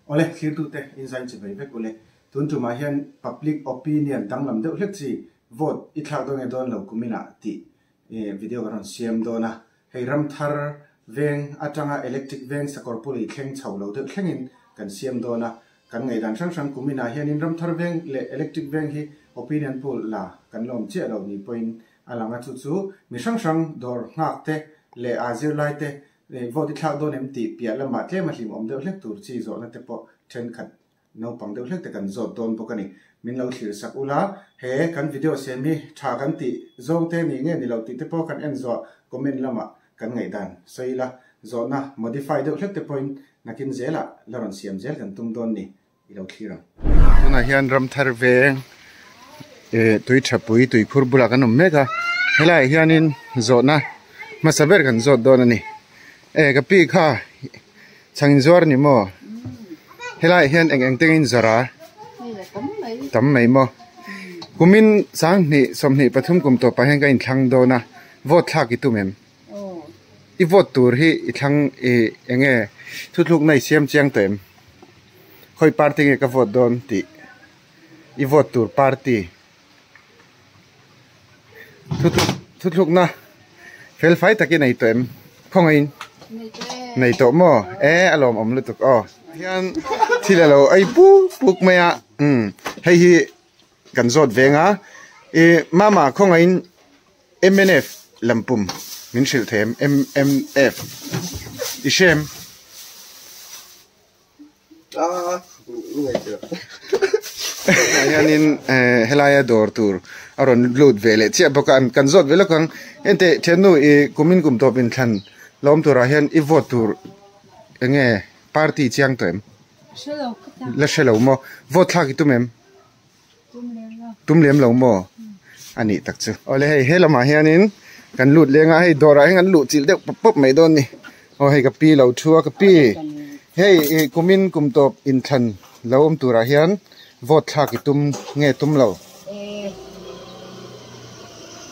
Awle, thlirtute inzain chi bai vek ule. Tun tumah hian public opinion danglam deuh hlek chi vote i thlak dawn nge dawn lo kuminah tih video ka rawn siam dawn a. Hei ramthar veng atanga electric veng sakawrpuli thleng chho lo deuh thlengin kan siam dawn a. Kan ngaihdan hrang hrang kuminah hianin ramthar veng leh electric veng hi opinion poll la kan lawm chiah lo ni pawhin a lang a, chu chu mi hrang hrang dawr nghak te leh a zirlai te Vote i thlak dawn em tih piah lamah tlem a hlimawm deuh hlek tur chi zawhna te pawh thenkhat naupang deuh hlek te kan zawt dawn bawk a ni. Min lo thlir sak ula, he kan video siam hi tha kan tih zawng te ni nge ni lo tih te pawh kan en zawh comment lamah kan ngaihdan sawi ila, zawhna modify deuh hlek te pawhin nakin zelah la rawn siam zel kan tum dawn ni. I lo thlir ang. Tunah hian ramthar veng eh tui tha pui tui khur bulah kan awm mek a helaiah hianin zawhna hmasa ber kan zawt dawn a ni eh ka pi kha chhang in zuar a ni maw helaiah hian eng eng te nge in zawrh a tam mai maw kumin sanghnih 23 kum tawpah hian ka inthlang dawn a vote thlak i tum em? I vote tur hi i thlang i eng nge thuthlukna i siam chiang tawh em? Khawi party nge ka vote dawn tih i vote tur party thuthlukna fel fai takin nei tawh em? Khawngaihin nei tawh maw? E a lawmawm lutuk aw. Hian thil a lo ei puk puk mai a umm hei hi kan zawt veng a i mama khawngaihin Mnf lampum min hrilh thei em? Mnf i hre em? Tunah hianin helaia dawr tur a rawn lut ve leh chiah bawk a kan zawt ve lawk ang enteh thiannu i kumin kum tawp inthlan lawm turah hian i vote tur eng nge party chiang tawh em? La hre lo maw? Vote thlak i tum em? Tum lem lo maw? A nih tak chu. Awle hei he lamah hianin kan lut leng a, hei dawrah hian kan luh chilh deuh pawp pawp mai dawn a ni. Aw hei ka pi lo thu a, ka pi hei ih kumin kum tawp inthlan lo awm turah hian vote thlak i tum nge tum lo?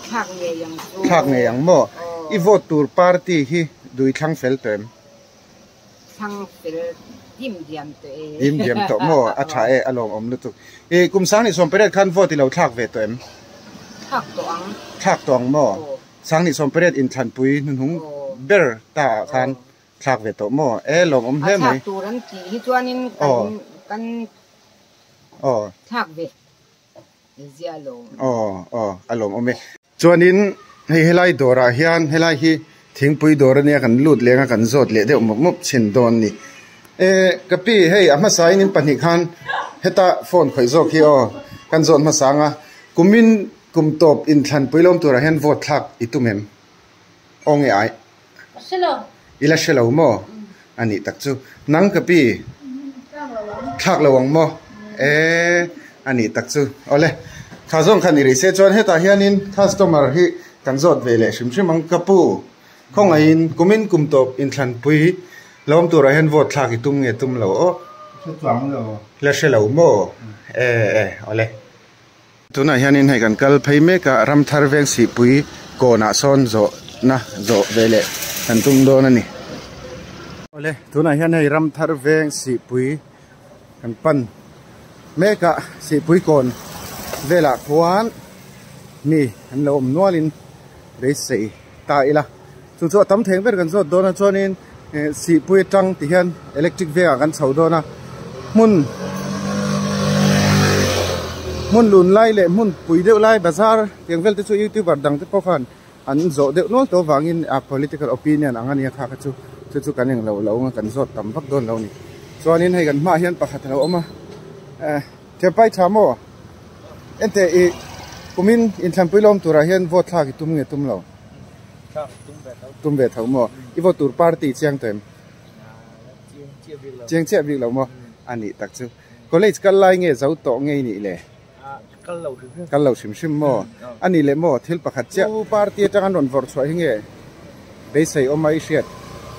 Thlak ngei ang chu. Thlak ngei ang maw? I vote tur party hi dui thlang fel tawh em? Thlang fel dim diam tawh e. Dim diam tawh maw? A tha e, a lawmawm lutuk. I kum sang nih 18 khan vote i lo thlak ve tawh em? Thlak tawh ang. Thlak tawh ang maw? Sang nih 18 inthlanpui hnuhnung ber ta ah khan thlak ve tawh maw? E, lawmawm hle mai. A thlak tur an tih hi chuanin kan thlak ve zia lo. Aw, aw, a lawmawm e. Chuanin hei helai dawrah hian helai hi thingpui dawr ania kan lut leng a kan zawt leh deuh mawp mawp chhin dawn a ni. Eh ka pi hei a hmasa in in pahnih khan heta phone khawih zawk hi aw kan zawt hmasa ang a kumin kum tawp inthlanpui lawm turah hian vote thlak i tum em? Aw nge ai? I la hre lo maw? A nih tak chu. Nang ka pi? Thlak lo ang maw? Eh, a nih tak chu. Awle, tha zawng khan i rih se chuan hetah hianin customer hi kan zawt ve leh hrim hrim ang ka pu. Khawngaihin kumin kum tawp inthlanpui lawm turah hian vote thlak i tum nge tum lo aw? Hre chuang lo. La hre lo maw? Eh, eh, awle. Tunah hianin hei kan kal phei mek a, Ramthar veng sihpui kawnah sawn zawhna zawh ve leh kan tum dawn a ni. Awle, tunah hian hei Ramthar veng sihpui kan pan mek a, sihpui kawn velah khuan mi an lo awm nualin beisei ta ila. Chu chu a tam theng ber kan zawt dawn a chuanin sihpui atang ti hian electric vengah kan chho dawn a hmun hmun lun lai leh hmun pui deuh lai bazar tiang vel te chu youtuber dang te pawh khan an zawh deuh nual tawh avangin a political opinion ang ania kha kha chu chu chu kan englo lo anga kan zawt tam vak dawn lo a ni chuanin hei kan hmaah hian pakhat a lo awm a eh thianpai tha maw enteh ih kumin inthlanpui lawm turah hian vote thlak i tum nge tum lo. Tum ve tho maw? I vote tur party chiang tawh em? Chiang chiah bik lo maw? A nih tak chu. College kal lai nge zo tawh ngei nih le? Kal lo hrim hrim. Kal lo hrim hrim maw? A nih leh maw thil pakhat chiah. Tu party atang an rawn vawrh chhuah hi nge beisei awm a i hriat?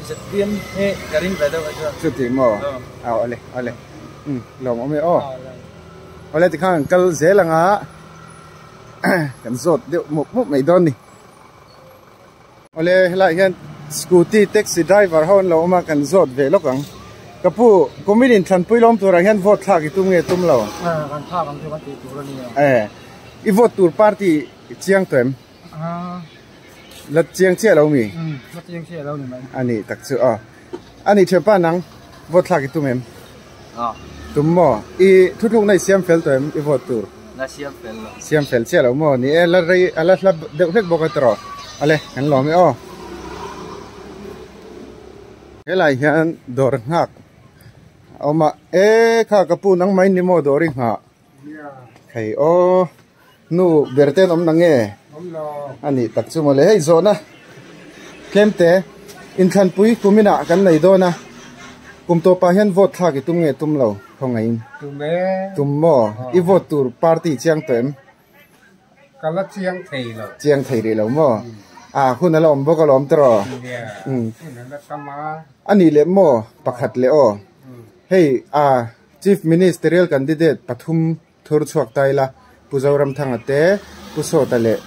ZPM hi ka ring ve deuh a chuan. Chuti maw? Aw ale ale. Umm lawmawm e aw. Awle tikhan kan kal zel anga kan zawt deuh mup mup mai dawn ni. Awle helaiah hian scooty taxi driver ho an lo awm a kan zawt ve lawk ang. Ka pu, kumin inthlanpui lawm turah hian vote thlak i tum nge tum lo? Kan thlak ang chu kan tih tur a nia. E, i vote tur party chiang tawh em? La chiang chiah lo mi? La chiang chiah lo ni mai. A nih tak chu aw. A nih thianpa nang vote thlak i tum em? Tum maw? I thutlukna i siam fel tawh em i vote tur? La siam fel lo. Siam fel chiah lo maw? Ni e, la rei a la hla deuh hlek bawk a tiraw? Ale, kan lawm e aw. Helai hian dawr nghak a awm a, e kha ka pu nang mai ni maw dawr i nghah? Hei aw, nu ber te an awm na nge? A nih tak chu mawle, hei zawhna tlem te inthlanpui kuminah kan nei dawn a, kum tawpah hian vote thlak i tum nge tum lo khawngaihin? Tum e. Tum maw? I vote tur party chiang tawh em? Ka la chiang thei lo. Chiang thei rih lo maw? A hun a la awm bawk alawm tiraw? Hun a la tam a. A nih leh maw? Pakhat leh aw. Hei a Chief Ministerial candidate pathum thur chhuak ta ila, Pu Zoramthanga te, Pu Sawta leh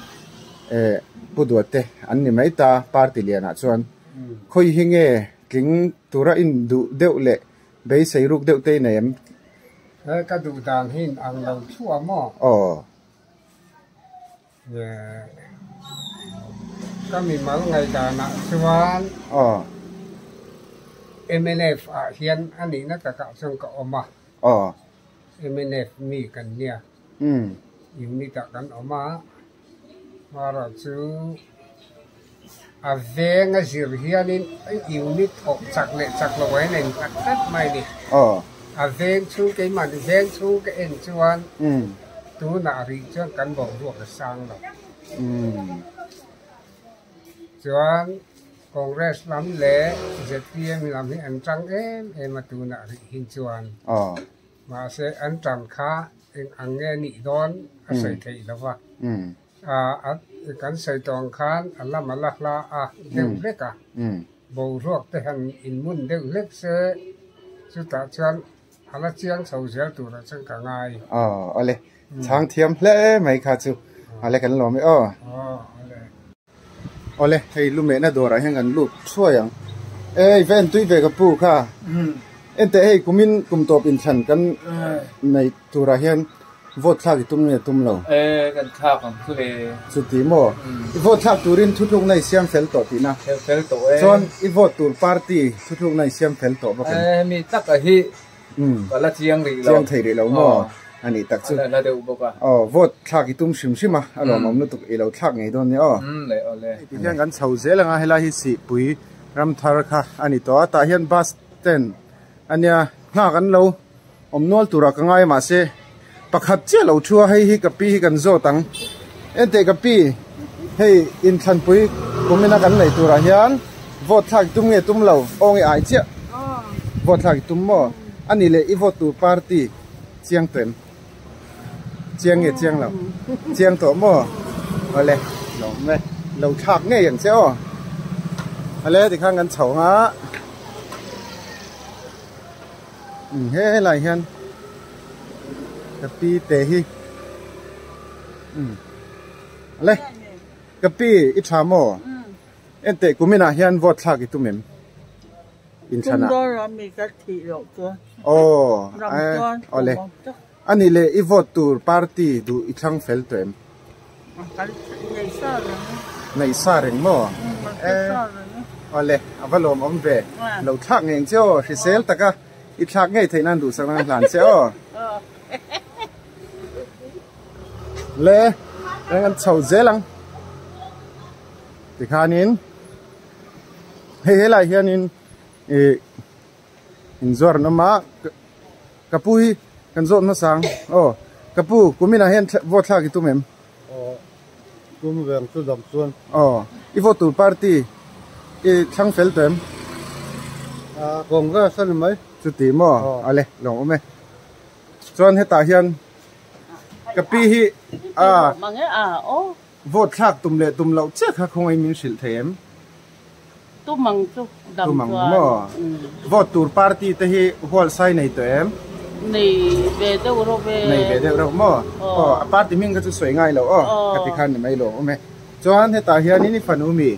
Pu Duate an ni mai ta party lianah chuan. Khawi hi nge tling tura induh deuh leh beisei ruk deuh te i nei em? He ka duh dan hi in ang lo thuah maw? Aw. Ka mimal ngaihdanah chuan Aw. Mnf ah hian a nihna takah chuan ka awm a. Aw. Mnf mi kan nia. Unit ah kan awm a. Hmara chu a veng a zir hianin unit thawk chak leh chak lo a in nghat tlat mai a ni. A veng chhung keimahni veng chhung ka en chuan tunah rih chuan kan boruak a sang lo. Chuan Congress lam leh zpm lam hi an tang em em a tunah rih hin chuan. Mahse an tang kha eng ang nge nih dawn a sawi theih lo va. Kan sawi tawh ang khan a lam a la hla a deuh hlek a, boruak te han inmun deuh hlek se chutah chuan a la chiang chho zel turah chuan ka ngai. Aw awle, chhang thiam hle mai kha chu ale kan lawm e aw. Aw awle. Awle, hei lumehna dawrah hian kan lut thuai ang. Ei, va entui ve ka pu kha. Enteh hei kumin kum tawp inthlan kan nei turah hian vote thlak i tum nge tum lo? E, kan thlak ang chu le. Chuti maw? I vote thlak turin thutlukna i siam fel tawh tihna? Siam fel tawh e. Chuan i vote tur party thutlukna i siam fel tawh bawk em? E, hemi taka hi Ka la chiang rih lo. Chiang thei rih lo maw? A nih tak chu. A la deuh bawk a. Aw, vote thlak i tum hrim hrim a, a lawmawm lutuk i lo thlak ngei dawn nia aw. Umm le aw le. Ti hian kan chho zel ang a, helai hi Sihpui Ramthar kha a ni tawh a, tah hian bus stand a nia, nghak an lo awm nual turah ka ngai a mahse pakhat chiah lo thu a, hei hi ka pi hi kan zawt ang. Enteh ka pi, hei inthlanpui kumina kan nei turah hian vote thlak i tum nge tum lo? Aw nge ai chiah? Vote thlak i tum maw? A nih leh i vote tur party chiang tawh em? Chiang nge chiang lo? Chiang tawh maw? Awle, lo awm e. Lo thlak ngei ang che aw. Awle tikhan kan chho ang a. He helai hian ka pi te hi le ka pi i tha maw enteh kuminah hian vote thlak i tum em inthlanah aw awle ani leh i vote tur party duh i thlang fel tawh em Neih sa reng maw? Awle, a va lawmawm ve. Lo thlak ngei ang che aw, hrisel taka i thlak ngei theih nan duhsak nan hlan che aw. Le, reng an chho zel ang. Tikhanin, hei helai hianin ih inzuar an awm a. Ka pu hi kan zawt hmasa ang. Aw, ka pu, kuminah hian vote thlak i tum em? Aw, tum ve ang chu dam chuan. Aw, i vote tur party i thlang fel tawh em? Ah, Congress a ni mai. Chuti maw? Aw. Ale, lawng awm e. Chuan hetah hian ka pi hi ah vote thlak tum leh tum loh chiah kha khawngaih min hrilh thei em? Tumang chu dam chuan. Tumang maw? Vote tur party te hi hual sai nei tawh em? Nei ve deuh reuh ve. Nei ve deuh reuh maw? Aw, a party hming kha chu sawi ngai lo aw, ka ti khan ni mai lo awm e. Chuan hetah hianin i fanu mi?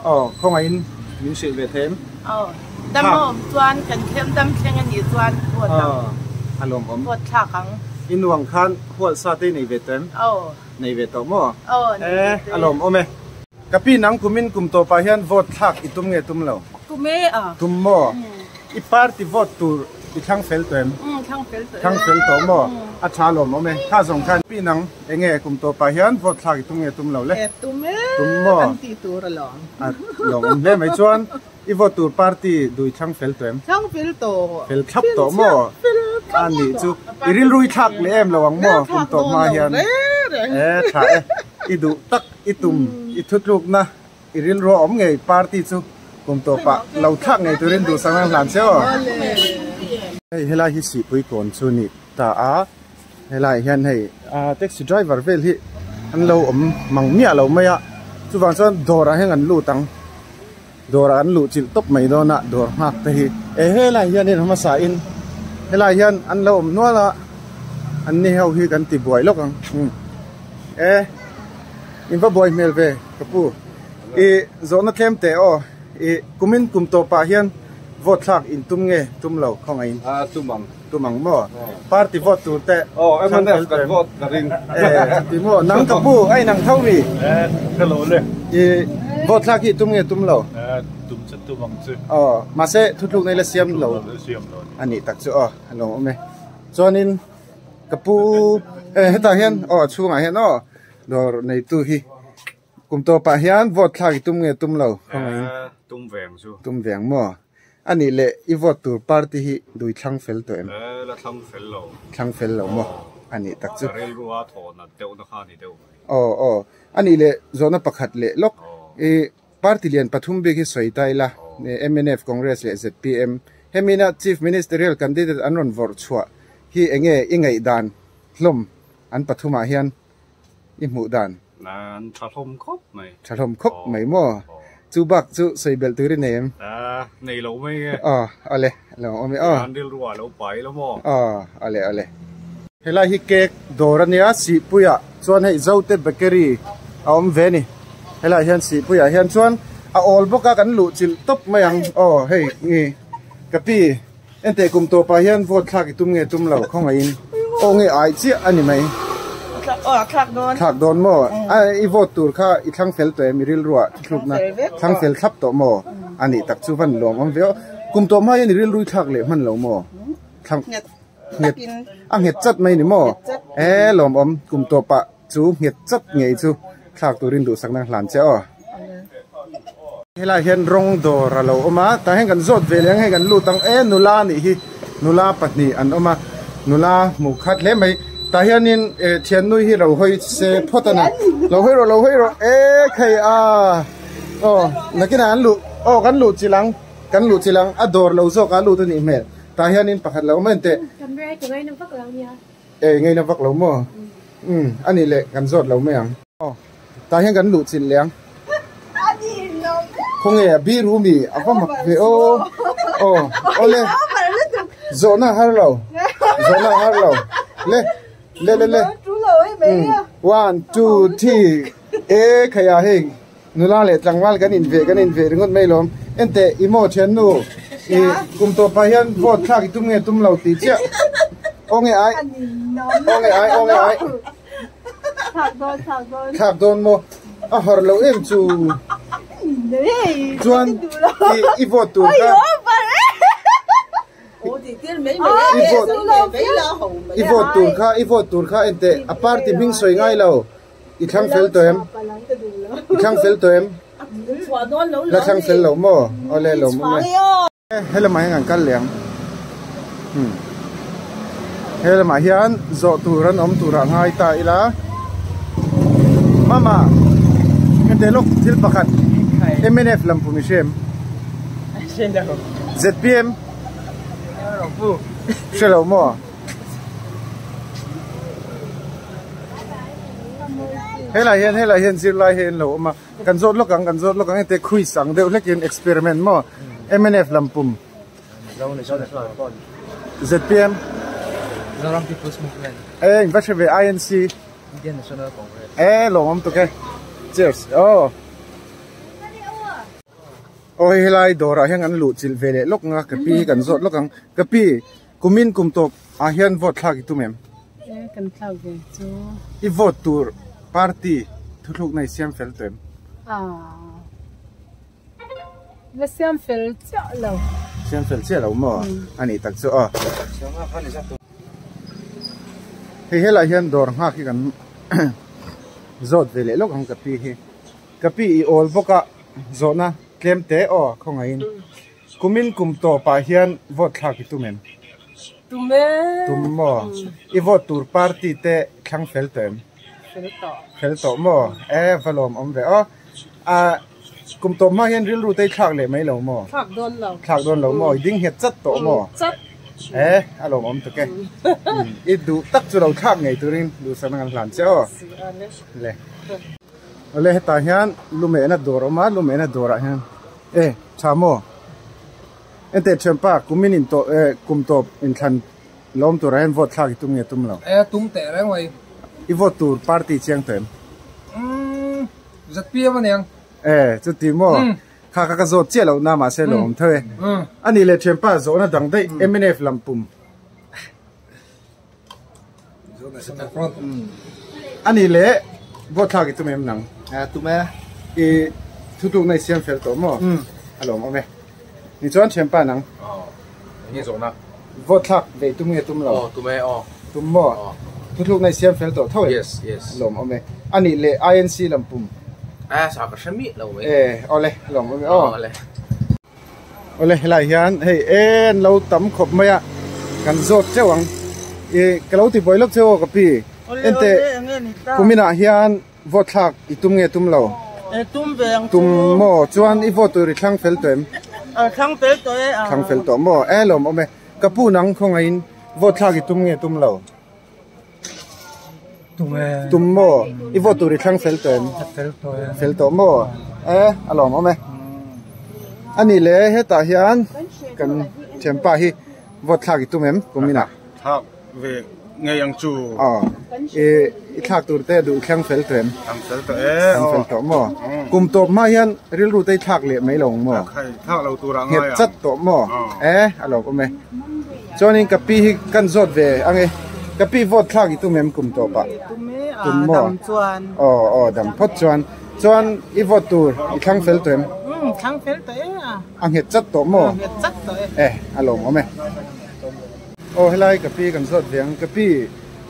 Aw, khawngaihin min hrilh ve thei em? Aw. Dam a awm chuan kan thlem dam thleng a nih chuan vote ang. A lawmawm. Vote thlak ang. I nuang khan hual sa te i nei ve tawh em? Aw. Nei ve tawh maw? Aw, nei ve tawh e. A lawmawm e. Ka pi nang kumin kum tawpah hian vote thlak i tum nge tum lo? Tum e a. Tum maw? I party vote tur i thlang fel tawh em? Umm, thlang fel tawh e. Thlang fel tawh maw? A tha lawmawm e. Kha zawng khan pi nang eng nge kum tawpah hian vote thlak i tum nge tum lo le? E tum e. Tum maw? Kan tih tur alawm. A lawmawm hle mai chuan i vote tur party dui thlang fel tawh em? Thlang fel tawh. Fel thlap tawh maw? Fel thlap A nih chu i rilru i thlak leh em lo ang maw kum tawp hma hian? E tha e. I duh tak i tum i thutlukna I rilru a awm ngei party chu kum tawpah lo thlak ngei turin duhsak nan hlan che aw. Hei helai hi sihpui kawn chu ni ta a, helai hian hei taxi driver vel hi an lo awm mang miah lo mai a, chuvang chuan dawrah hian an lut ang, dawrah an luh chilh tawp mai dawn a dawr nghak te hi. E helai hianin hmasa in helai hian an lo awm nual a, an ni ho hi kan ti buai lawk ang e. In va buai hmel ve ka pu. I zawhna tlem teh aw. I kumin kum tawpah hian vote thlak in tum nge tum lo khawngaih in? A tum ang. Tum ang maw? Party vote tur teh. Aw MNF kan vote ka ring. E ti maw? Nang ka pu a inang tho mi? E ka lo le. I vote thlak hi tum nge tum lo? E tum che tum ang chu. Aw mahse thutluk nei la siam lo. Siam lo. A nih tak chu aw a lawmawm e. Chuanin ka pu e hetah hian aw a chhungah hian aw. Dawr neitu hi kum tawpah hian vote thlak i tum nge tum lo khawngaih in? Tum veng chu. Tum veng maw? A nih leh i vote tur party hi dui thlang fel tawh em? La thlang fel lo. Thlang fel lo maw? A nih tak chu. Ka rilru a thawh nat deuh na kha a ni deuh mai. Aw aw. A nih leh zawhna pakhat leh lawk. I party lian pathum bik hi sawi ta ila, mnf, Congress leh zpm. Hemi ina Chief Ministerial candidate an rawn vawrh chhuah hi enge i ngaihdan hlawm An pathumah hian i hmuh dan? An tha hlawm khawp mai. Tha hlawm khawp mai maw? Chu bak chu sawi belh tur i nei em? Nei lo mai nge. Aw, awle, lo awm e aw. An rilru ah lo pai lo maw? Aw, awle, awle. Helai hi cake dawr a nia, Sihpuiah chuan hei Zote Bakery a awm ve a ni. Helai hian Sihpuiah hian chuan a awl bawk a, kan luh chilh tawp mai ang. Aw, hei ka pi. Enteh kum tawpah hian vote thlak i tum nge tum lo khawngaih in aw nge ai chiah a ni mai. Aw a thlak dawn. Thlak dawn maw? A i vote tur kha i thlang fel tawh em i rilruah thuthlukna thlang fel thlap tawh maw? A nih tak chu van lawm awm ve aw. Kum tawp hma hian i rilru i thlak leh hman lo maw? Thlang nghet a nghet chat mai ni maw? E lawmawm kum tawpah Chu nghet chat ngei chu thlak turin duhsakna hlan che aw. Helai hian rawng dawr a lo awm a, tah hian kan zawt ve leh ang hei kan lut ang e nula nih hi nula pahnih an awm a, nula hmuh khat hle mai tah hianin eh thiannui hi lo hawi se phawt a na lo hawi rawh lo hawi rawh e khei a aw nakinah an luh aw kan luh chilh ang kan luh chilh ang a dawr lo zawk ah lut a nih hmel tah hianin pakhat lo awm a enteh. E ngei na vak lo maw? Umm a nih leh kan zawt lo mai ang. Aw tah hian kan luh chilh leh ang. Khawnge a biru mi a va mak ve aw. Aw awle zawhna a har lo zawhna a har lo le le le le umm one two three e khaiah hei nula leh tlangval kan inveh kan inveh ringawt mai lawm enteh i maw thiannu i kum tawpah hian vote thlak i tum nge tum lo tih chiah aw nge ai aw nge ai aw nge ai thlak dawn maw a har lo em chu chuan i i vote tur kha i vote i vote tur kha i vote tur kha enteh a party hming sawi ngai lo. I thlang fel tawh em? I thlang fel tawh em? La thlang fel lo maw? Awle lo maw nge? He lamah hian kan kal leh ang. Hmm. He lamah hian zawh tur an awm turah ngai ta ila. Mama, hete lawk thil pakhat MNF lam pum i hre em? ZPM? Hre lo maw? Helai hian helai hian zirlai hi an lo awm a kan zawt lawk ang kan zawt lawk ang hete quiz ang deuh hlekin experiment maw mnf lampum zpm Zoram People's Movement e in va hre ve INC Indian National Congress e lawmawm tuk e cheers aw. Aw hei helai dawrah hian kan luh chilh ve leh lawk ang a, ka pi hi kan zawt lawk ang. Ka pi, kumin kum tawp ah hian vote thlak i tum em? E, kan thlak ve chu. I vote tur party thuthlukna i siam fel tawh em? Aaa. La siam fel chiah lo. Siam fel chiah lo maw? A nih tak chu aw. Hei helai hian dawr nghak hi kan zawt ve leh lawk ang ka pi hi. Ka pi i awl bawk a zawhna tlem te aw khawngaihin. Kumin kum tawpah hian vote thlak i tum em? Tum e. Tum maw? I vote tur party te thlang fel tawh em? Fel tawh. Fel tawh maw? E va lawm awm ve aw. A kum tawp hma hian rilru te i thlak leh mai lo maw? Thlak dawn lo. Thlak dawn lo maw? I ding nghet chat tawh maw? Chat. E a lawm awm tuk e. I duh tak chu lo thlak ngei turin duhsakna kan hlan che aw. Le. Awle hetah hian lumehna dawr a awm a lumehna dawrah hian e tha maw enteh thianpa kumin in tawh eh kum tawp inthlan lawm turah hian vote thlak i tum nge tum lo e tum teh reng mai i vote tur party chiang tawh em umm zpm aniang e chuti maw kha kha ka zawt chiah loh na mahse lo awm tho e ani leh thianpa zawhna dang daih mnf lampum. Ani leh vote thlak i tum em nang? Tum e. I thutlukna i siam fel tawh maw? A lawm awm e. Ni chuan thianpa nang? Enge zawhna? Vote thlak ve i tum nge tum lo? Aw tum e aw. Tum maw? Thutlukna i siam fel tawh tho em? Yes, yes. A lawm awm e. Ani leh INC lampum? A sa ka hre miah lo mai. E awle a lawm awm e aw. Awle. Awle helai hian hei en lo tam khawp mai a kan zawt teuh ang ih ka lo ti buai lawk che aw ka pi ente kuminah hian vote thlak i tum nge tum lo tum maw chuan i vote tur i thlang fel tawh em thlang fel tawh e thlang fel tawh maw e lawm awm e ka pu nang khawngaihin vote thlak i tum nge tum lo Tum e. Tum maw? I vote tur i thlang fel tawh em? Fel tawh e. Fel tawh maw? E, a lawm awm e. Ani le hetah hian kan thianpa hi vote thlak i tum em kuminah? Thlak ve ngei ang chu. Aw, i i thlak tur te duh thlang fel tawh em? Thlang fel tawh e. Thlang fel tawh maw? Kum tawp hma hian rilru te i thlak leh mai lo ang maw? Thlak lo tur ah ngai ang. Nghet chat tawh maw? E, a lawm awm e. Chuanin ka pi hi kan zawt ve ang e. Ka pi vote thlak i tum em kum tawpah? Tum e, Tum maw? dam chuan. Aw aw dam phawt chuan. Chuan i vote tur i thlang fel tawh em? Umm thlang fel tawh e a. A nghet chat tawh maw? A nghet chat tawh e. E a lawmawm e. Aw helai ka pi kan zawt ve ang. Ka pi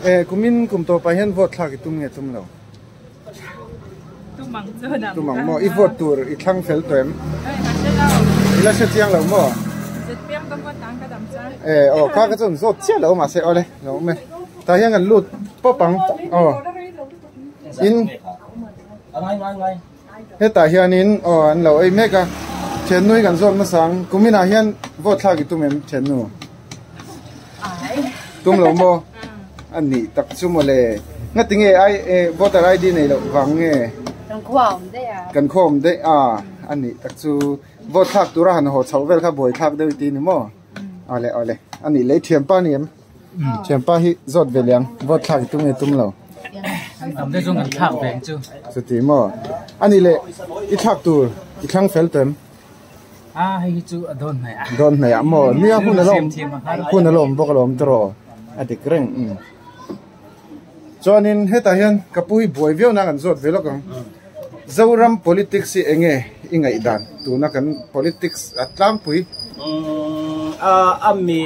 e kumin kum tawpah hian vote thlak i tum nge tum lo? Tum ang chuan ang. Tum ang maw? I vote tur i thlang fel tawh em? I la hre chiang lo maw? ZPM ka vote ang ka dam chuan. E aw kha ka chuan zawt chiah lo mahse awle lo awm e. Tah hian kan lut pawp ang aw. In hetah hianin aw an lo ei mek a. Thiannu hi kan zawt hmasa ang. Kuminah hian vote thlak i tum em thiannu? Tum lo maw? A nih tak chu mawle. Ngati nge ai voter ID nei loh vang nge? Kan khua awm daih a. Kan khua awm daih a. A nih tak chu vote thlak tura han haw chhoh vel kha buai thlak deuh i ti ni maw? Awle awle. A nih lei thianpa ni em? Thianpa hi zawt ve leh ang. Vote thlak i tum nge tum lo? Tam te chu kan thlak ve ang chu. Chuti maw? A nih leh i thlak tur i thlang fel tawh em? A hei hi chu a dawn hnaih a. Dawn hnaih a maw? Nia hun a la awm hun a la awm bawk alawm tawh a dik reng um. Chuanin hetah hian ka pu hi buai viau na kan zawt ve lawk ang. Zoram politics hi enge i ngaihdan tuna kan politics a tlangpui? Umm a a mi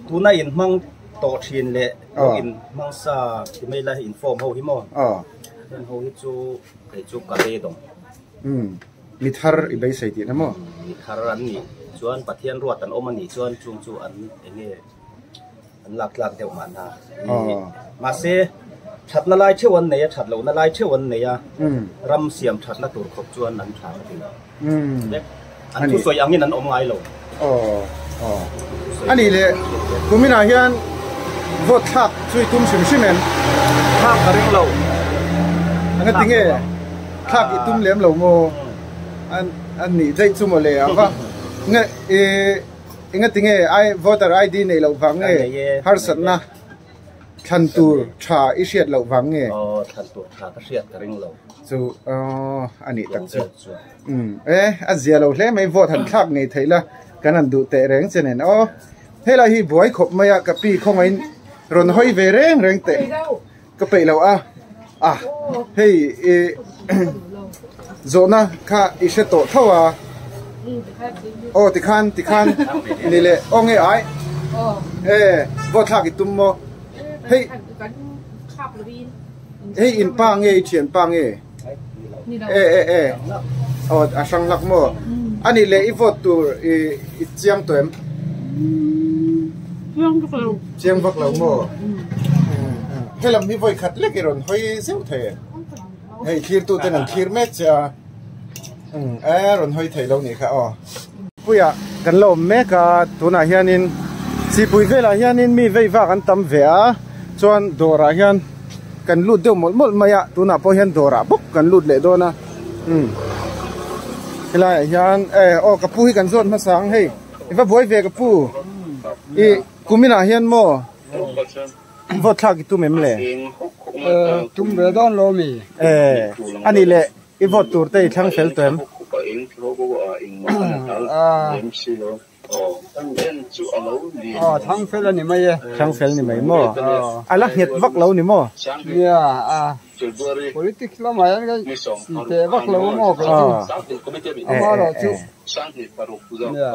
tuna in hmang tawh thin leh in hmang sa ti mai lai in form ho hi maw? Heng ho hi chu kei chu ka beidawng. Umm. Mi thar i beisei tihna maw? Mi thar an nih chuan Pathian ruat an awm a nih chuan chung chu an enge an lak tlak deuh mahna. Mahse, thatna lai theuh an nei a, that lohna lai theuh an nei a, ram siam thatna tur khawp chuan an tha ka ti. An thusawi angin an awm ngai lo. A nih leh kuminah hian vote thlak chu i tum hrim hrim em? Thlak ka ring lo. Anga tinge thlak i tum lem lo maw? An nih daih chu maw le a va nge i enga tinge voter ID neih loh vang nge harsatna? Thlan tur tha i hriat loh vang nge? Aw, thlan tur tha ka hriat ka ring lo. Chu aw a nih tak chu. Umm e, a zia lo hle mai vote han thlak ngei theih la kan han duh teh reng che nen aw. Helai hi buai khawp mai a ka pi khawngaihin rawn hawi ve reng reng teh ka peih lo a. A hei i zawhna kha i hre tawh tho a. Aw tikhan tikhan ni leh aw nge ai e vote thlak i tum maw hei hei in pa nge i thian pa nge e e e aw a hrang hlak maw a nih leh i vote tur i i chiang tawh em chiang vak lo maw helam hi vawi khat lek i rawn hawi zeuh thei em hei thlir tu ten an thlir mek che a. Umm e rawn hawi thei lo nih kha aw. Puia kan la awm mek a tunah hianin sipui velah hianin mi vei vak an tam ve a chuan dawrah hian kan lut deuh mawlh mawlh mai a tunah pawh hian dawrah bawk kan lut leh dawn a umm helaiah hian e aw ka pu hi kan zawt hmasa ang hei i va buai ve ka pu ih kuminah hian maw vote thlak i tum em le? Tum ve dawn lo mi. E a nih leh. I vote tur te i thlang fel tawh em? Aw, thlang fel a ni mai e. Thlang fel ni mai maw? A la nghet vak lo ni maw? Nia, a politics lamah hian ka inteh vak lo maw kei chu. Amaherawhchu, nia.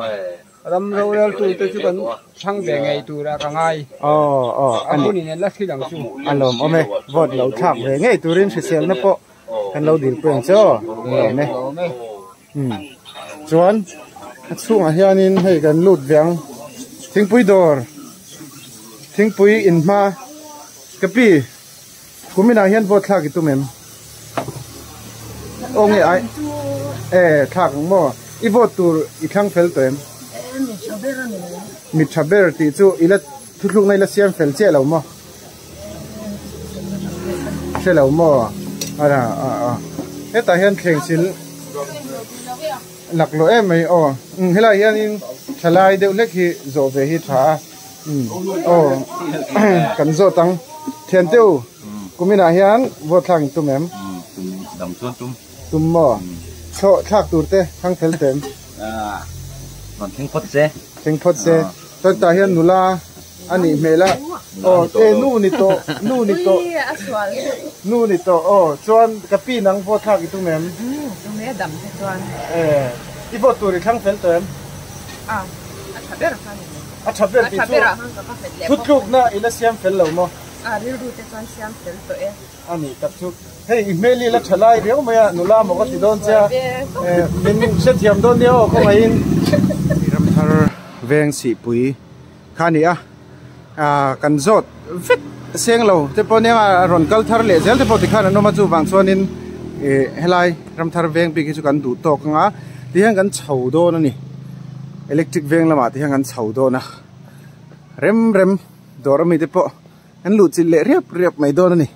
Ram roreltute chu kan thlang ve ngei turah ka ngai. Aw, aw, a ni. A hunin an la thil ang chu. A lawmawm e. Vote lo thlak ve ngei turin hriselna pawh kan lo dil pui ang che aw. A lawm e. Umm. Chuan a chhungah hianin hei kan lut ve ang. Thingpui dawr, thingpui inhma ka pi. Kuminah hian vote thlak i tum em? Aw nge ai e thlak ang maw? I vote tur i thlang fel tawh em? Mi tha ber a ni mai. Mi tha ber tih chu i la thuthlukna i la siam fel chiah lo maw? Hre lo maw? A a a hetah hian thleng sil laklawh em mai aw. Umm helaiah hianin thalai deuh hlek hi zawh ve hi tha a. Aw kan zawt ang thian te u kuminah hian vote thlak in tum em? Dam chuan tum. Tum maw? Thlawh thlak tur te thlang fel teh em? Rawn thleng phawt se. Thleng phawt se. Chuan tah hian nula a nih hmel a. Aw e nu ni tawh nu ni tawh. Nu ni tawh aw chuan ka pi nang vote thlak i tum em? Tum e dam te chuan. E i vote tur i thlang fel tawh em? A a tha ber kha ni mai. A tha ber tih chu thutlukna i la siam fel lo maw? A rilru te chuan siam fel tawh e. A nih tak chu. Hei i hmel hi la tha lai riau mai a, nula maw ka ti dawn che a, min hrethiam dawn nia aw khawngaihin. Ramthar veng sihpui kha a ni a, kan zawt vek seng lo te pawh nia a rawn kal thar leh zel te pawh tikhan an awm a chuvang chuanin helai Ramthar veng bik hi chu kan duh tawk ang a tihian kan chho dawn a ni electric veng lamah te hian kan chho dawn a rem rem dawr ami te pawh an luh chilh leh riap riap mai dawn a ni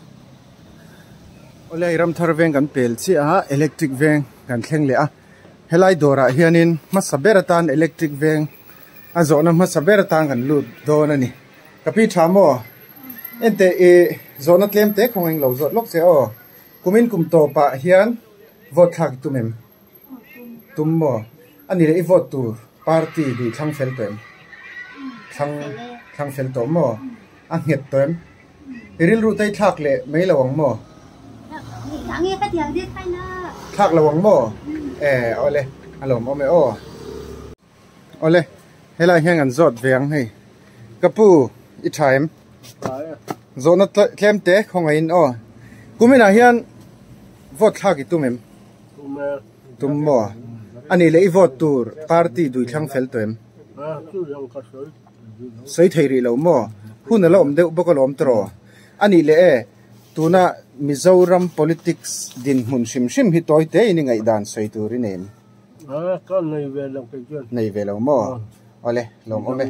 awle Ramthar veng kan pel chiah a electric veng kan thleng leh a helai dawrah hianin hmasa ber atan electric veng a zawhna hmasa ber atan kan lut dawn a ni ka pi tha maw enteh ih zawhna tlem te khawng englo zawt lawk che aw. Kumin kum tawpah hian vote thlak i tum em? Tum maw? A ni leh i vote tur party duh thlang fel tawh em? Thlang thlang fel tawh maw? A nghet tawh em? I rilru te i thlak leh mai lo ang maw? Thlak lo ang maw? E awle a lawmawm e aw. Awle helai hian kan zawt ve ang hei ka pu i tha em zawhna tlem te khawngaihin aw kuminah hian vote thlak i tum em tum maw a nih leh i vote tur party dui thlang fel tawh em sawi thei rih lo maw hun a la awm deuh bawk alawm tawh a nih leh e tuna Mizoram politics dinhmun hrim hrim hi tawi te in i ngaihdan sawi tur i nei em. Ka nei ve lo kei chuan. Nei ve lo maw? Awle, lawm awm e.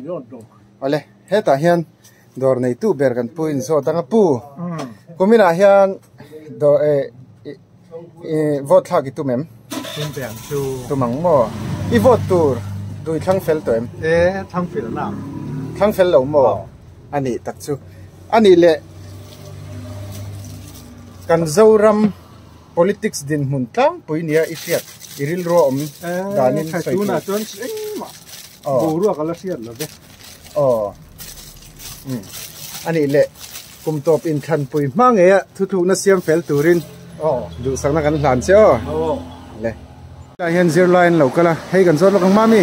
Awle, hetah hian dawr neitu ber kan pu in zawt ang a pu. Kuminah hian dawr e i vote thlak i tum em? Tum ve ang chu. Tum ang maw? I vote tur dui thlang fel tawh em? E, thlang fel na. Thlang fel lo maw? A nih tak chu. A nih leh. Kan Zoram politics dinhmun tlangpui nia i hriat i rilru a awm danin sawi tur. Tunah chuan engmah boruak a la hriat lo ve. Aw. Umm. Anih leh kum tawp inthlanpui hma ngeia thuthlukna siam fel turin duhsakna kan hlan che aw. Le. Tlaiah hian zirlai an lo kal a, hei kan zawt lawk ang mami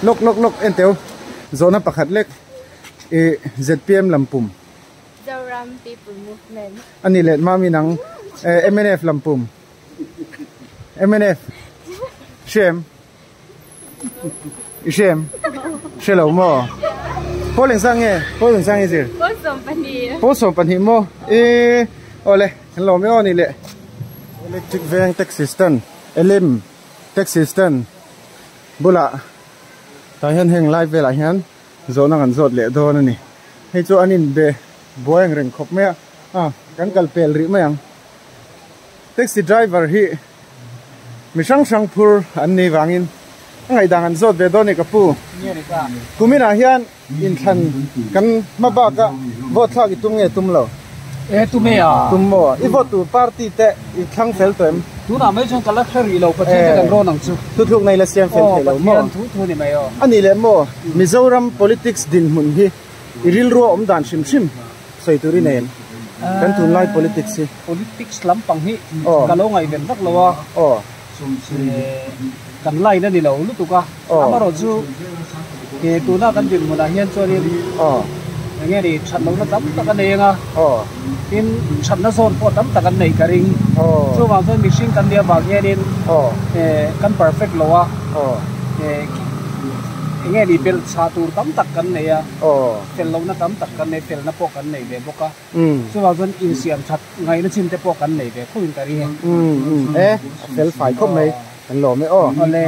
lawk lawk lawk en teu zawhna pakhat lek i zpm lampum. Zoram People Movement. A ni leh mami nang mnf lampum. Mnf Hrem I hrem Hre lo maw Pawl engzah nge Pawl engzah nge zir Pawl 12 Pawl 12 maw e awle kan lawm e aw ni leh Electric veng taxi stand Elim taxi stand bulah tah hian heng lai velah hian zawhna kan zawt leh dawn a ni hei chu an inbe buai ang reng khawp mai a a kan kal pel rih mai ang. Taxi driver hi mi hrang hrang phur an ni vangin a ngaihdan an zawt ve dawn a ni ka pu. Kuminah hian inthlan kan hma baka vote thlak i tum nge tum lo? E tum e a. Tum maw? I vote tur party te i thlang fel tawh em? Tunah mai chuan ka la hre rih lo, Pathian te kan rawn ang chu. Thuthluk nei la siam fel thei lo maw? Aw, Pathian thu thu ni mai aw. A nih leh maw, Mizoram politics dinhmun hi i rilru a awm dan hrim hrim sawi tur i nei em? Kan tunlai politics hi. Politics lampang hi ka lo ngaihven vak lo a, kan line a ni lo lutuk a, amaherawhchu tuna kan dinhmunah hian chuanin eng nge ni that lohna tam tak a nei ang a, tin thatna zawn pawh tam tak an neih ka ring. Chuvang chuan mihring kan nih avang hianin kan perfect lo a, eng nge ni belh chhah tur tam tak kan nei a, fel lohna tam tak kan nei, felna pawh kan nei ve bawk a. Chuvang chuan insiam that ngaihna chin te pawh kan nei ve khawpin ka ring e. E, a fel fai khawp mai, kan lawm e aw. Awle.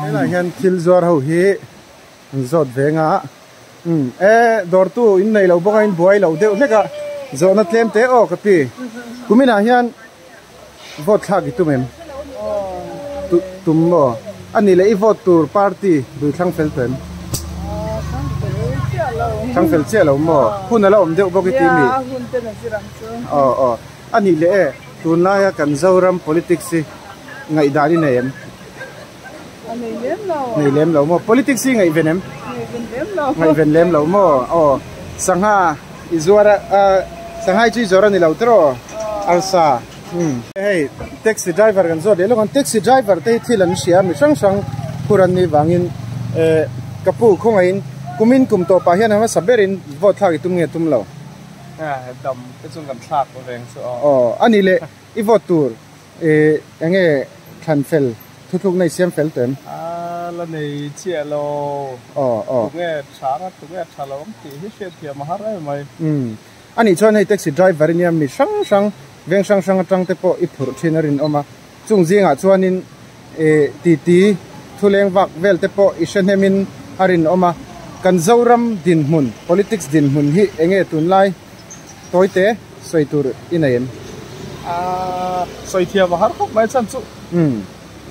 Helaiah hian thil zuar ho hi an zawt ve nga e, dawrtu in nei lo bawk a in buai lo deuh hlek a, zawhna tlem te aw ka pi. Kuminah hian vote thlak i tum em? Tum maw? A nih leh i vote tur party dui thlang fel tawh em? Thlang fel chiah lo maw? Hun a la awm deuh bawk i ti mi? Aw aw. A nih leh e, tunlaia kan Zoram politics hi ngaihdan i nei em? Nei lem lo maw? Politics hi ngaihven em? Ngaihven lem lo maw? Aw, sangha i zuar a, sangha hi chu i zuar a ni lo tiraw? Arsa. Hei taxi driver kan zawt leh lawk ang, taxi driver te hi thil an hria mi hrang hrang phur an nih vangin ka pu khawngaihin kumin kum tawpah hian a hmasa berin vote thlak i tum nge tum lo? Dam te chuan kan thlak reng chu aw. Aw, a nih leh i vote tur Ih, enge thlan fel, thuthlukna i siam fel tawh em? A la nei chiah lo. Aw, aw. Tunge tha anga tunge tha lo ang tih hi hriatthiam a har em mai. Umm, a nih chuan hei taxi driver i nia mi hrang hrang, veng hrang hrang atang te pawh i phurh thin a rinawm a. Chung zingah chuanin ih titi thuleng vak vel te pawh i hre hnemin a rinawm a. Kan Zoram dinhmun, politics dinhmun hi enge tunlai tawite sawi tur i nei em? Aaa, sawi thiam a har khawp mai chan chu. Umm.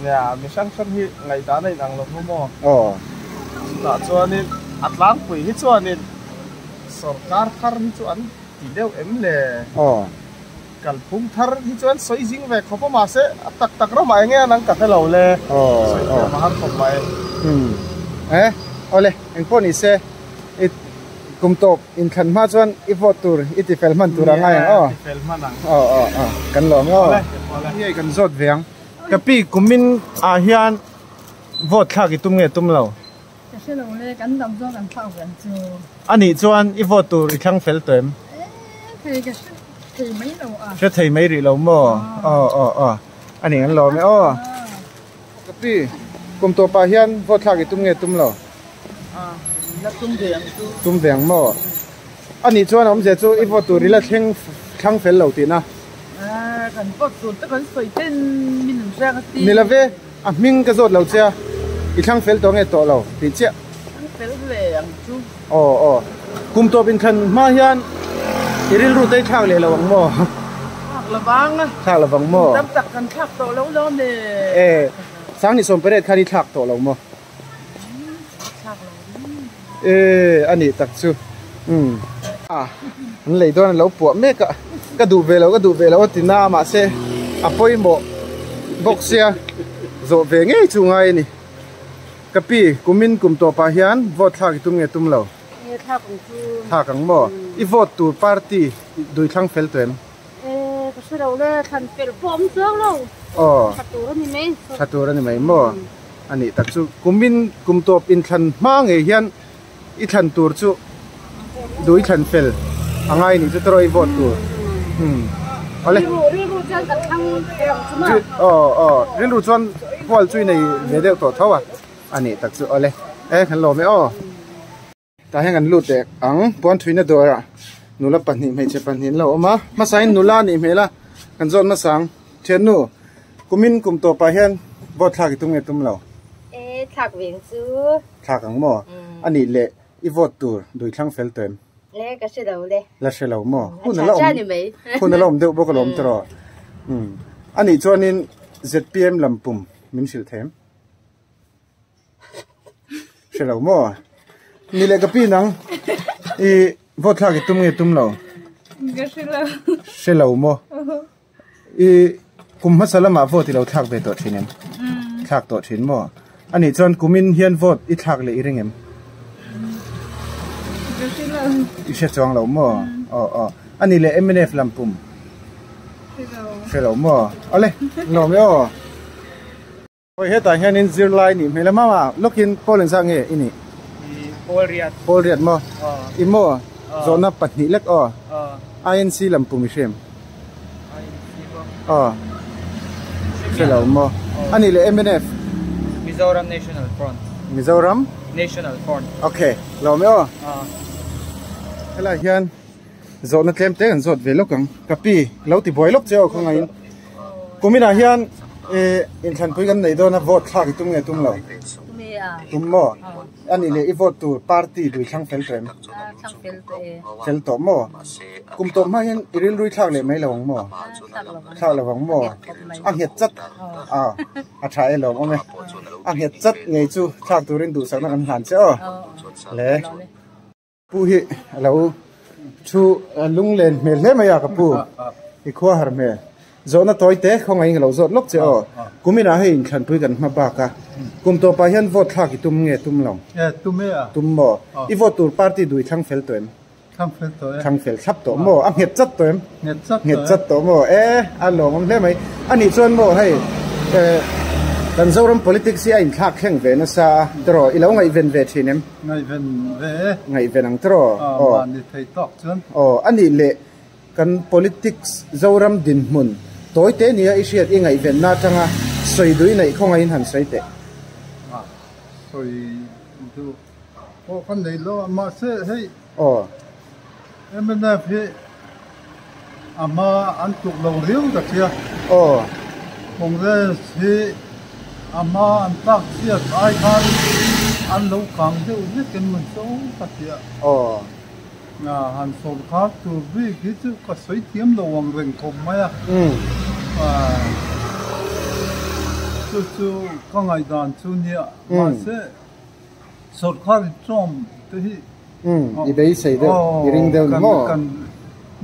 Nia, mi hrang hrang hi ngaihdan a inang lo hmu maw? Aw. Chutah chuanin a tlangpui hi chuanin sorkar thar hi chu an ti deuh em le? Aw. Kalphung thar hi chuan sawi zing ve khawp a mahse a tak tak ramah enge an ang ka hre lo le. Aw. Sawi thiam a har khawp mai. Umm. Eh, awle, engpawh ni se i kum tawp inthlan hma chuan i vote tur i ti fel hman tur a ngai ang aw. Ti fel hman ang. Aw aw aw kan lawm aw. Hei kan zawt ve ang. Ka pi kumin ah hian vote thlak i tum nge tum lo? Ka hre lo le, kan dam zawk an thlak ve ang chu. A nih chuan i vote tur i thlang fel tawh em? E, thei ka hre thei mai lo a. Hre thei mai rih lo maw? Aw aw aw a nih an lawm e aw. Ka pi kum tawpah hian vote thlak i tum nge tum lo? La tum ve ang chu. Tum ve ang maw? A nih chuan awmzia chu i vote tur i la thleng thlang fel lo tihna. Kan vote tur te kan sawi ten min an hriak a ti. Ni love, a hming ka zawt lo che a, i thlang fel tawh nge tawh lo tih chiah. Thlang fel ve ang chu. Aw aw, kum tawp inthlan hma hian i rilru te i thlak leh lo ang maw? Thlak lovang. Thlak lovang maw? Kum tam tak kan thlak tawh lo lo ne. E, 2018 khan i thlak tawh lo maw? E, a nih tak chu. Umm. An lei dawn an lo puah mek a, ka duh ve lo ka duh ve lo a ti na a mahse a pawimawh bawk sia zawh ve ngei chu ngai a ni. Ka pi, kumin kum tawpah hian vote thlak i tum nge tum lo? Nge thlak ang chu. Thlak ang maw? I vote tur party dui thlang fel tawh em? E, ka hre lo le, thlan fel pawh awm chuang lo. Aw. Tha tur a ni mai. Tha tur a ni mai maw? A nih tak chu kumin kum tawp inthlan hma ngei hian i thlan tur chu dui thlan fel a ngai nih chu tawrh i vote tur. Umm. Awle. Rilru rilru chuan kan thlang fel ang chu maw? Aw aw rilru chuan hual chu i nei ve deuh tawh tho a. A nih tak chu awle. E kan lawm e aw. Tah hian kan lut leh ang puan thuina dawrah nula pahnih hmeichhe pahnih an lo awm a hmasain nula a nih hmel a kan zawt hmasa ang thiannu kumin kum tawpah hian vote thlak i tum nge tum lo e thlak ve ang chu thlak ang maw a nih leh i vote tur dui thlang fel tawh em le ka hre lo le la hre lo maw hun a la awm hun a la awm deuh bawk alawm tawh a nih chuanin zpm lampum min hrilh thei em. Hre lo maw? Ni leh ka pi nang i vote thlak i tum nge tum lo? Ka hre lo. Hre lo maw? I kum hmasa lamah vote i lo thlak ve tawh thin em? Thlak tawh thin maw? Anih chuan kumin hian vote i thlak leh i ring em? Ka hre lo. I hre chuang lo maw? Aw aw. Anih leh mnf lampum? Hre lo. Hre lo maw? Awle, nuam e aw. Hawi hetah hianin zirlai nih hmel a mama lawkin pawl engzah nge i nih? I pawl riat. Pawl riat maw? I maw? Zawhna pahnih lek aw. INC lam pum i hre em? INC pawh. Aw. Hre lo maw? A nih leh mnf? Mizoram National Front. Mizoram? National Front. Okay, lawm e aw. Helai hian zawhna tlem te kan zawt ve lawk ang. Ka pi, lo ti buai lawk che aw khawngaih in. Kuminah hian inthlanpui kan nei dawn a, vote thlak i tum nge tum lo? Tum maw? A nih leh i vote tur party lui thlang fel tawh em? Fel tawh maw? Kum tawp hma hian i rilrui thlak leh mai lo ang maw? Thlak lo ang maw? A nghet chat a, a tha e lawm awm e. A nghet chat ngei chu thlak turin duhsakna kan hlan che aw. Le. Pu hi a lo thu lunglen hmel hle mai a ka pu i khua har hmel zawhna tawi te khawngaih in ka lo zawt lawk che aw kumin ah hei inthlanpui kan hma bak a kum tawp ah hian vote thlak i tum nge tum lo tum e a tum maw i vote tur party dui thlang fel tawh em thlang fel tawh e thlang fel thlap tawh maw a nghet chat tawh em nghet chat nghet chat tawh maw e a lawmawm hle mai anih chuan maw hei kan Zoram politics hi a inthlak thleng ve nasa a tawh i lo ngaihven ve thin em Ngaihven ve e. Ngaihven ang tawh. Aw. Mahni thei tawk chuan. Aw, a nih leh kan politics Zoram dinhmun tawi te nia i hriat i ngaihvenna atanga sawi duh i neih khawngaihin han sawi teh. A, sawi duh pawh ka nei lo a, mahse hei. Aw. Mnf hi a hma an tuk lo riau ta ṭhia. Aw. Congress hi a hma an tlak chhiat ai khan an lo kang deuh vek in mun cho ta ṭhia. Aw. A han sawrkar tur bik hi chu ka sawi thiam lo ang reng khawp mai a. Chu chu ka ngaihdan chu nia. Mahse sawrkar i tlawm te hi. Umm, i beisei deuh, i ring deuh ni maw? Kan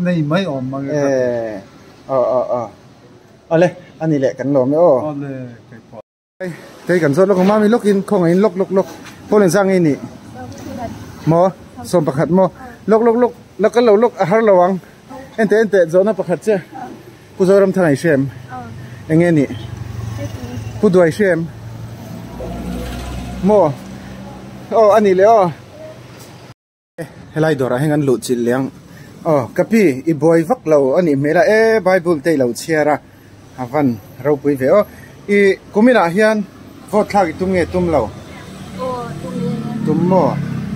nei mai awm mang e. Eh, aw aw aw. Awle, ani leh kan lawm e aw. Awle, kei pawh. Kei kan zawt lawk ang, mami lawkin khawngaih in lawk lawk lawk. Pawl in zang nge ni? Maw? Sawm pakhat maw? Lawk lawk lawk, la kal lo lawk a har lo ang. Ente ente, zawhna pakhat che. Pu Zoramthanga i hre em? Enge ni? Pu Duai hre em? Maw? Aw a nih leh aw. Helai dawrah hian kan luh chilh leh ang. Aw ka pi i buai vak lo a nih hmel a e Bible te i lo chhiar a a van ropui ve aw. I kuminah hian vote thlak i tum nge tum lo? Tum maw?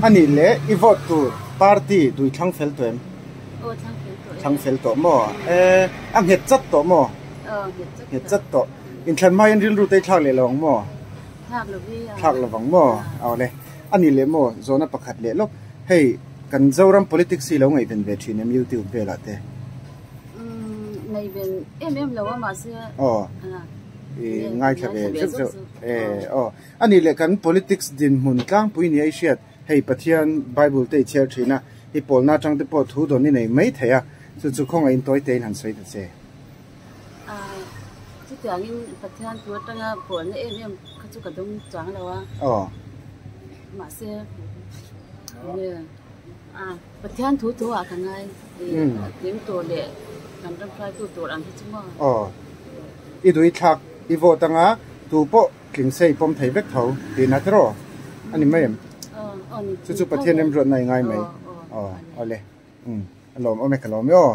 A nih leh i vote tur party dui thlang fel tawh em? Aw thlang fel tawh e. Thlang fel tawh maw? E a nghet chat tawh maw? Aw nghet chat tawh. Nghet chat tawh. Inthlan hma hian rilru te i thlak leh lo ang maw? Thlak lo hi a. Thlak lo vang maw? Aw le. A nih leh maw? Zawhna pakhat leh lawk. Hei kan Zoram politics hi lo ngaihven ve thin em YouTube velah te? Umm ngaihven em em lo a mahse. Aw. I ngaithla ve zeuh zeuh. E aw. A nih leh kan politics dinhmun tlangpui nia i hriat. Hei Pathian Bible te i chhiar thin a. I pawlna atang te pawh thu dawn i nei mai thei a, chu chu khawngaihin tawi tein han sawi ta che. Chutiangin Pathian thu atanga pawlna em em kha chu ka dawng chang lo a. Mahse, enge Pathian thu thu ah ka ngai tling tur leh kan ram hruaitu tur ang hi chu maw. Aw, i duh i thlak i vote anga tu pawh tling se i pawm thei vek tho tihna te rawh a ni mai em? Chu chu Pathian remruatna i ngai mai. Aw, awle. A lawm awm e ka lawm e aw.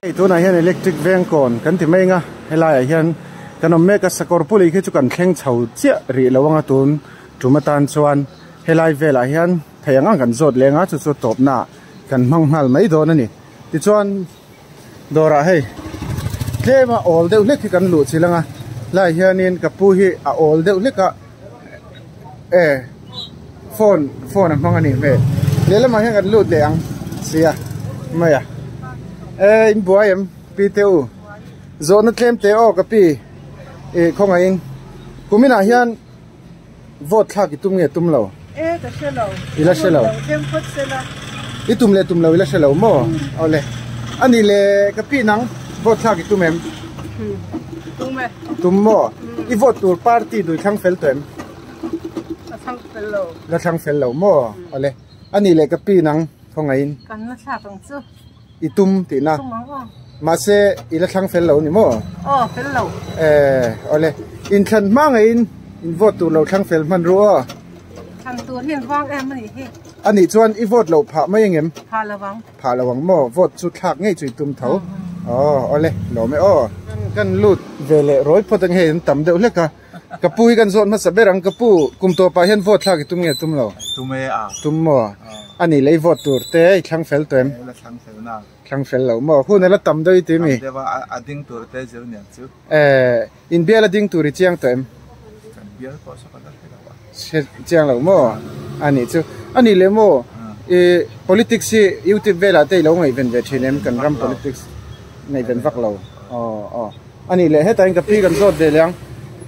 Hei tunah hian electric veng kawn kan ti mai anga helaiah hian kan awm mek a sakawr puli khi chu kan thleng chho chiah rih lo anga tun tum atan chuan helai velah hian thei ang ang kan zawt leng a chu chu tawpna ah kan hmang nghal mai dawn a ni tichuan dawrah hei tlem a awl deuh hlek hi kan luh chilh anga helaiah hianin ka pu hi a awl deuh hlek a e phone phone a hmang a nih hmel lehlamah hian kan lut leh ang sia mai a e in buai em pi te u zawhna tlem teh aw ka pi ih khawngaihin kuminah hian vote thlak i tum nge tum lo e ka hre lo i la hre lo i tum leh tum lo i la hre lo maw awle a nih leh ka pi nang vote thlak i tum em tum e tum maw i vote tur party dui thlang fel tawh em la thlang fel lo la thlang fel lo maw awle a nih leh ka pi nang khawngaihin kan la thlak ang chu i tum tihna tum ang aw mahse i la thlang fel lo ni maw aw fel lo eh awle inthlan hma ngeiin in vote tur lo thlang fel hman ru aw thlan tur hi an vang em a nih hi a nih chuan i vote loh phah mai engem phah lo ang Phah lo ang maw? Vote chu thlak ngei chu i tum tho. Aw, awle, lawm e aw. Kan lut ve leh rawi phawt ang hei an tam deuh hlek a. Ka pu hi kan zawt hmasa ber ang, ka pu kum tawpah hian vote thlak i tum nge tum lo? Tum e a. Tum maw? A nih leh i vote tur te i thlang fel tawh em? La thlang fel na. Thlang fel lo maw? Hun a la tam deuh i ti mi? Tam deuh a, a ding tur te zir niang chu. Eh, inbial a ding tur i chiang tawh em? Kan bial pawh saw ka la hre lo a. Hre chiang lo maw? A nih chu. A nih leh maw? I politics hi youtube velah te i lo ngaihven ve thin em? Kan ram politics ngaihven vak lo. Aw aw. A nih leh hetah hian ka pi kan zawt ve leh ang.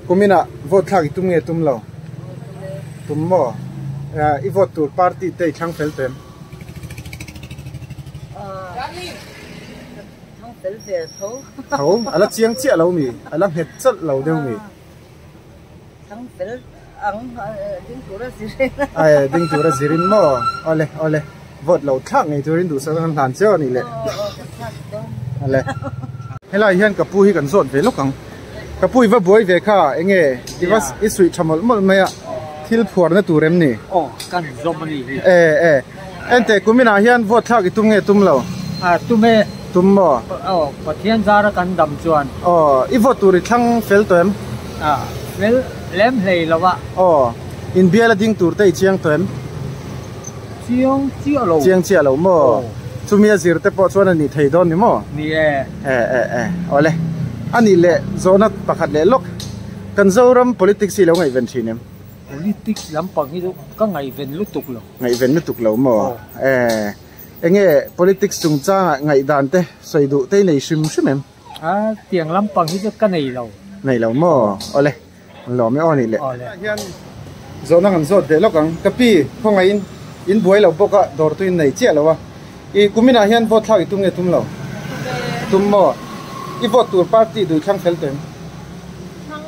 Kuminah vote thlak i tum nge tum lo? Tum maw? I vote tur party te i thlang fel tawh em? Thlang fel ve tho. Tho, a la chiang chiah lo mi? A la nghet chalh lo deuh mi? Thlang fel ang ding tura zirin. Ai, ding tura zirin maw? Awle, awle. Vote lo thlak ngei turin duhsak an hlan chiau a nih le. Awle. Helai hian ka pu hi kan zawt ve lawk ang. Ka pu i va buai ve kha, enge i va i suih tha mawlh mawlh mai a, thil phuarna tur em ni? Aw, kan zawm a nih hi. E, e. Enteh, kuminah hian vote thlak i tum nge tum lo? A, tum e. Tum maw? Aw, Pathian zara kan dam chuan. Aw, i vote tur i thlang fel tawh em? A, fel lem hlei lo a. Aw, inbial a ding tur te i chiang tawh em? Chiang chiah lo. Chiang chiah lo maw? Chumi a zir te pawh chuan a nih thei dawn ni maw? Ni e. E, e, e, awle. A nih leh zawhna pakhat leh lawk. Kan Zoram politics hi i lo ngaihven thin em? Politics lampang hi chu ka ngaihven lutuk lo. Ngaihven lutuk lo maw? E, enge politics chungchangah ngaihdan te sawi duh te i nei hrim hrim em? A, tiang lampang hi chu ka nei lo. Nei lo maw? Awle, an lawm e aw nih le. Awle. Hian zawhna kan zawt ve lawk ang. Ka pi, khawngaihin in buai lo bawk a, dawr tu in nei chiah lo a. I kuminah hian vote thlak i tum nge tum lo? Tum maw? I vote tur party dui thlang fel tawh em? Thlang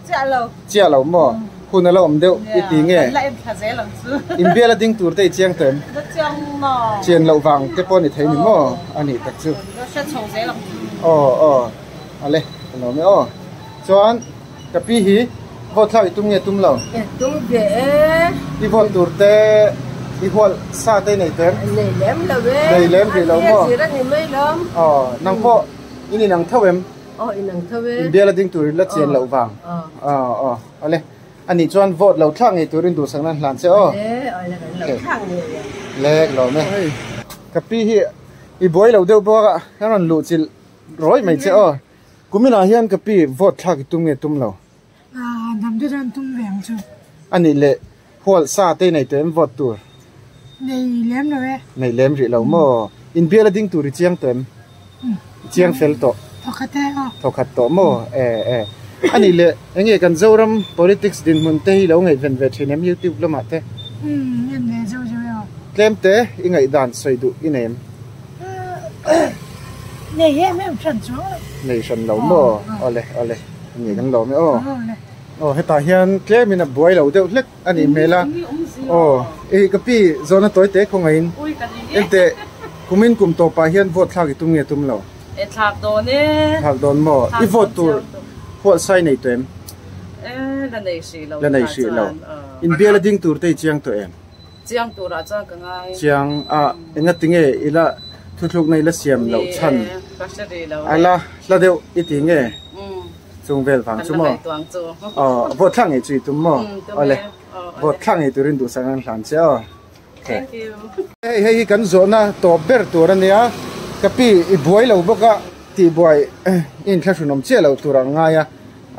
Chiah lo. Chiah lo maw? Hun a la awm deuh i ti nge? Kan la en thla zel ang chu. Inbial a ding tur te i chiang tawh em? La chiang maw? Chian loh vang te pawh ni thei ni maw? A nih tak chu. La hre chho zel ang chu. Aw aw ale ka lawm e aw. Chuan ka pi hi vote thlak i tum nge tum lo? E tum ve e. I vote tur te i hual sa te i nei tawh em? Nei lem lo e. Nei lem rih lo maw? A zir a ni mai lawm. Aw nang pawh in inang tho em? Aw inang tho e. Inbial a ding turin la chian loh vang. Aw aw awle. Ani chuan vote lo thlak ngei turin duhsakna an hlan che aw. Awle awle kan lo thlak ngei e. Lek lawm e. Ka pi hi i buai lo deuh bawk a, ka rawn luh chilh rawi mai che aw. Kuminah hian ka pi vote thlak i tum nge tum lo? Ah dam te chuan tum ve ang chu. Anih leh hual sa te i nei tawh em vote tur? Nei lem lo e. Nei lem rih lo maw? Inbial a ding tur i chiang tawh em? I chiang fel tawh. Thawkhat e aw. Thawkhat tawh maw? E e. Anih leh enge kan Zoram politics dinhmun te hi lo ngaihven ve thin em youtube lamah te? Umm en ve zeuh zeuh e aw. Tlem te i ngaihdan sawi duh i nei em? Nei em em hran chuang lo. Nei hran lo maw? Awle awle ni kan lawm e aw. Aw hetah hian tlem in a buai lo deuh hlek a nih hmel a. Aw i ka pi zawhna tawi te khawngaihin enteh kumin kum tawpah hian vote thlak i tum nge tum lo? E thlak dawn e. Thlak dawn maw? I vote tur hualhsai nei tawh em? E la nei hrih lo. La nei hrih lo. Inbial a ding tur te i chiang tawh em? Chiang turah chuan ka ngai. Chiang a, enga tinge i la thuthlukna i la siam loh chhan? Ni e, ka hre rih lo A la hla deuh i ti nge? Chung vel vang chu maw? Kan la ngaihtuah ang chu. Aw, vote thlak ngei chu i tum maw? Tum e. Awle, vote thlak ngei turin duhsak an hlan che aw. Thank you. Hei hei hi kan zawhna tawp ber tur a nia, ka pi i buai lo bawk a, tihbuai i inthlahrunawm chiah loh tur ang ngai a,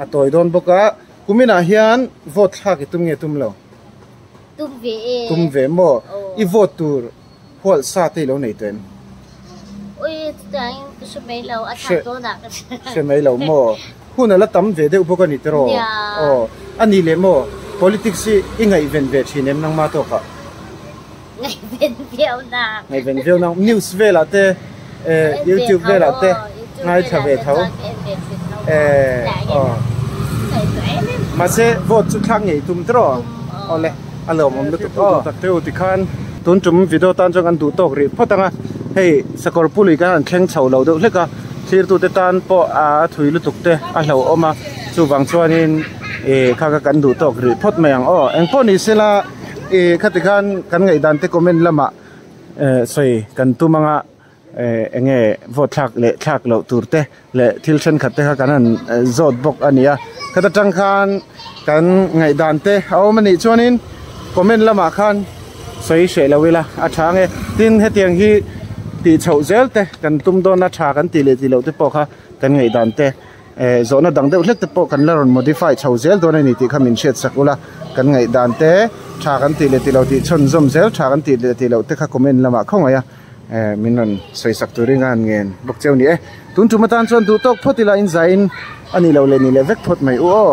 a tawi dawn bawk a, kuminah hian vote thlak i tum nge tum lo? Tum ve e. Tum ve maw? I vote tur hualh sa te i lo nei tawh em? Ui, chutiangin ka hre mai lo, a thlak dawnah ka hre. Hre mai lo maw? Hun a la tam ve deuh bawk a ni tiraw? Nia. Aw, a ni leh maw? Politics hi i ngaihven ve thin em nangma tawkah? Ngaihven viau nang. Ngaihven viau nang. News velah te, YouTube velah te ngaithla ve tho. Eh, aw. Mahse vote chu thlak ngei tum tiraw? Awle, a lawmawm lutuk aw. Tak teu tikhan tun tum video tan chuan kan duh tawk rih phawt ang a, hei sakawr pului khan an thleng chho lo deuh hlek a, thlirtute tan pawh a thui lutuk te a hlauhawm a, chuvang chuanin ih kha kha kan duh tawk rih phawt mai ang aw. Engpawh ni sela ih khati khan kan ngaihdan te comment lamah eh sawi kan tum ang a. Eng nge vote thlak leh thlak loh tur te leh thil thenkhat te kha kan han zawt bawk a ni a, khata tang khan kan ngaihdan te a awm a nih chuanin comment lamah khan sawi hreh lo ila a tha ang e, tin hetiang hi tih chhoh zel te kan tum dawn a tha kan tih leh tih loh te pawh kha kan ngaihdan te. Eh zawhna dang deuh hlek te pawh kan la rawn modify chho zel dawn a ni tih kha min hriat sak ula, kan ngaihdan te tha kan tih leh tih lo tih chhawn zawm zel tha kan tih leh tih loh te kha comment lamah khaw ngaih a, eh min rawn sawi sak turin ka han ngen bawk cheu ni e. Tun tum atan chuan duh tawk phawt ila in zaiin a nih loh leh nih leh vek phawt mai u aw.